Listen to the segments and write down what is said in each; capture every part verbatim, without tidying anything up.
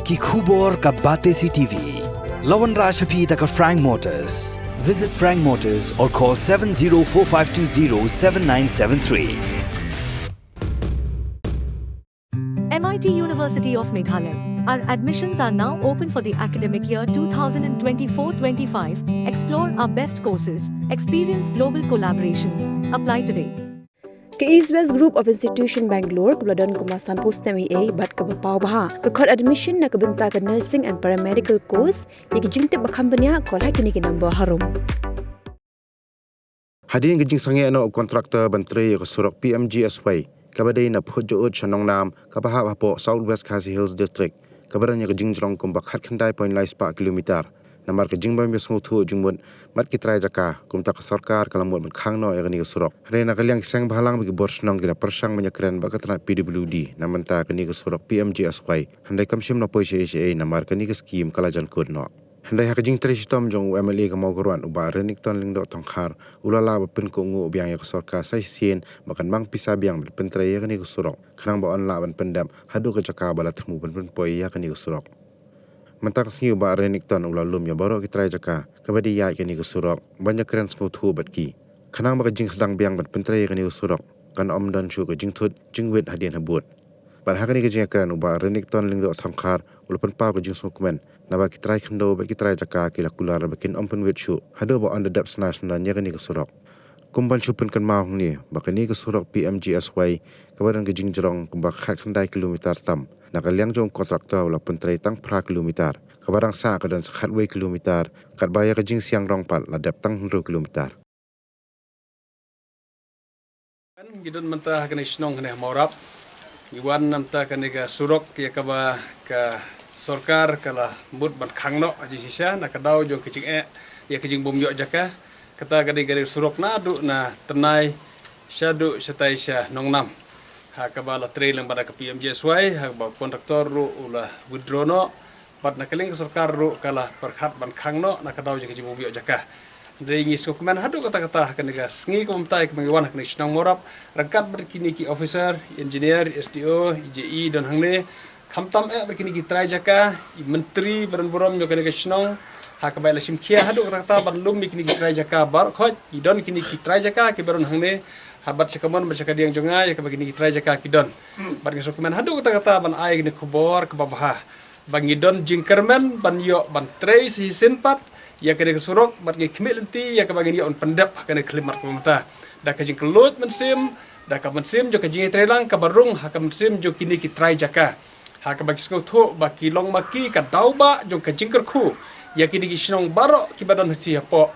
Ki khubor ka Batesi T V. La wanrah sha phi da ka Frank Motors. Visit Frank Motors or call seven zero four five two zero seven nine seven three. M I T University of Meghalaya. Our admissions are now open for the academic year two thousand twenty-four twenty-five. Explore our best courses, experience global collaborations. Apply today. Ka East West Group of Institution Bangalore kaba la don kumba sanphew snem eiei bad kaba paw bha ka khot admission na ka bynta ka nursing and paramedical course. Ïa ki jingtip ba kham bniah, call ha kine ki number harum. Hadien ka jingsangeh noh u contractor ban trei ïa ka surok P M G S Y kaba dei na Phutjaud sha Nongnam kaba hap hapoh South West Khasi Hills District, kaba don ïa ka jingjrong kumba khatkhyndai point lai spah kilometer. Namar ka jingbym ïasngewthuh jingmut bad ki trai jaka, kumta ka sorkar ka la mut ban khang noh ïa kane ka surok. Hynrei na ka liang ki seng bhalang bad ki bor shnong ki la pyrshang ban ïakren bad ka tnat P W D na bynta kane ka surok P M G S Y, hynrei kam shym la poi shaei shaei namar kane ka skim ka la jan kut noh. Hynrei ha ka jingtrei shitom jong u M L A ka Mawkyrwat, u Bah Renikton Lyngdoh Thongkhar, u la lah ban pynkup nguh biang ïa ka sorkar sa shisien ba kan mang pisa biang ban pyntrei ïa kane ka surok, khnang ba yn lah ban pyndep haduh ka jaka ba la thmu ban pynpoi ïa kane ka surok. Mynta ka sngi u Bah Renikton u la lum ïa baroh ki trai jaka kaba dei ïaid kane ka surok ban ïakren sngewthuh bad ki, khnang ba ka jingsdang biang ban pyntrei ïa kane ka surok kan ym don shuh ka jingthut jingwit hadien habud. Bad ha kane ka jingïakren u Bah Renikton Lyngdoh Thongkhar u la pynpaw ka jingsngewkmen naba ki trai khyndew bad ki trai jaka ki la kular ba kin ym pynwit shuh haduh ba yn da dep sna sna ïa kane ka surok. Kum ban shu pynkynmaw hangne ba kane ka surok P M G S Y kaba don ka jingjrong kumba khatkhyndai kilometer tam, na ka liang jong u contractor u la pyntrei tang phra kilometer, kaba dang sah ka don sa khatwei kilometer, katba ïa ka jingsiang rong pat la dep tang hynriew kilometer. Ngi don mynta ha kane ka shnong kane ha Mawrap. Ngi wan na bynta kane ka surok ïa kaba ka sorkar ka la mut ban khang noh ha jingshisha na ka daw jong ka jingeh ïa ka jingbym ïoh jaka. Kata ka dei ka dei surok naduh na Tnai shaduh shatai sha Nongnam. Ha kaba la trei lang bad ka P M G S Y, ha kaba contractor ruh u la withdraw noh. Bad na ka liang ka sorkar ruh ka la pyrkhat ban khang noh na ka daw jong ka jingbym ïoh jaka. Hynrei ngi sngewkmen haduh katta katta ha kane ka sngi kaba mynta kaba ngi wan ha kane ka shnong Mawrap, ryngkat bad kine ki officer, engineer, S D O, E J E don hangne, khamtam eh bad kine ki trai jaka, i myntri ba don burom jong kane ka shnong, ha kaba la shim khia haduh katta katta ban lum ïa kine ki trai jaka baroh khoit. I don kine ki trai jaka kiba don hangne, ha bad sha kamon bad sha kadiang jong nga ïa kaba kine ki trai jaka ki don. Bad ngi sngewkmen haduh katta katta ban ai kane ka khubor kaba bha ba ngi don jingkyrmen ban ïoh ban trei sa shisien pat ïa kane ka surok, bad ngi khmih lynti ïa kaba ngin ïoh ban pyndep ha kane ka khyllipmat kaba mynta. Da ka jingkylluid mynsiem, da ka mynsiem jong ka jingïatreilang kaba rung ha ka mynsiem jong kine ki trai jaka, ha kaba ki sngewthuh ba ki long ma ki ka daw ba jong ka jingkyrkhu ïa kine ki shnong baroh kiba don ha shi hapoh.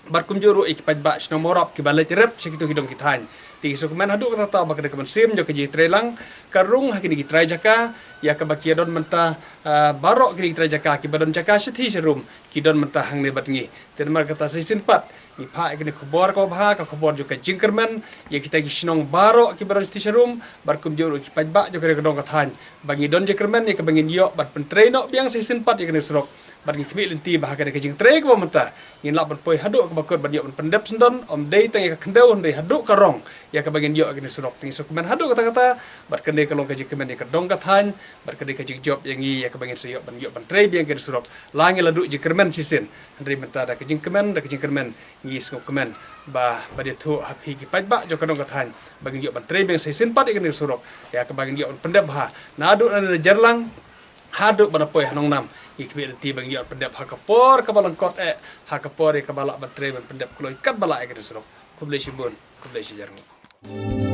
Bad kumjuh ruh ïa ki paidbah shnong Mawrap kiba leit rep sha kito ki dong ki thaiñ. Te ngi sngewkmen haduh katta katta ba ka dei ka mynsiem jong ka jingïatreilang ka rung ha kine ki trai jaka, ïa kaba ki don mynta, ah, baroh kine ki trai jaka kiba don jaka shathie sharum ki don mynta hangne bad ngi. Te namar kata sa shisien pat ngi phah ïa kane ka khubor kaba bha, ka khubor jong ka jingkyrmen ïa kita ki shnong baroh kiba don shathie sharum, bad kumjuh ruh ïa ki paidbah jong ka dong ka thaiñ, ba ngi don jingkyrmen ïa kaba ngin ïoh ban pyntrei noh biang sa shisien pat ïa kane ka surok. Bad ngi khmih lynti ba ha kane ka jingtrei kaba mynta ngin lah ban poi haduh kaba kut ban ïoh ban pyndep syndon, ym dei tang ïa ka khyndew hynrei haduh ka rong ïa kaba ngin ïoh ïa kane ka surok. Te ngi sngewkmen haduh katta katta, bad kane ka long ka jingkmen ïa ka dong ka thaiñ, bad kane ka jingjop ïa ngi ïa kaba ngin sa ïoh ban ïoh ban trei biang ïa kane ka surok. La ngi la duh jingkyrmen shisien, hynrei mynta da ka jingkmen, da ka jingkyrmen ngi sngewkmen ba, ba ïathuh ha phi ki paidbah jong ka dong ka thaiñ ba ngin ïoh ban trei biang sa shisien pat ïa kane ka surok, ïa kaba ngin ïoh ban pyndep bha naduh na Jerlang haduh ban poi ha Nongnam. Ngi khmih lynti ba ngin ïoh ban pyndep ha ka por kaba lyngkot eh, ha ka por ïa kaba lah ban trei ban pyndep kloi katba lah ïa kane ka surok. Khublei shibun, khublei shihajar nguh.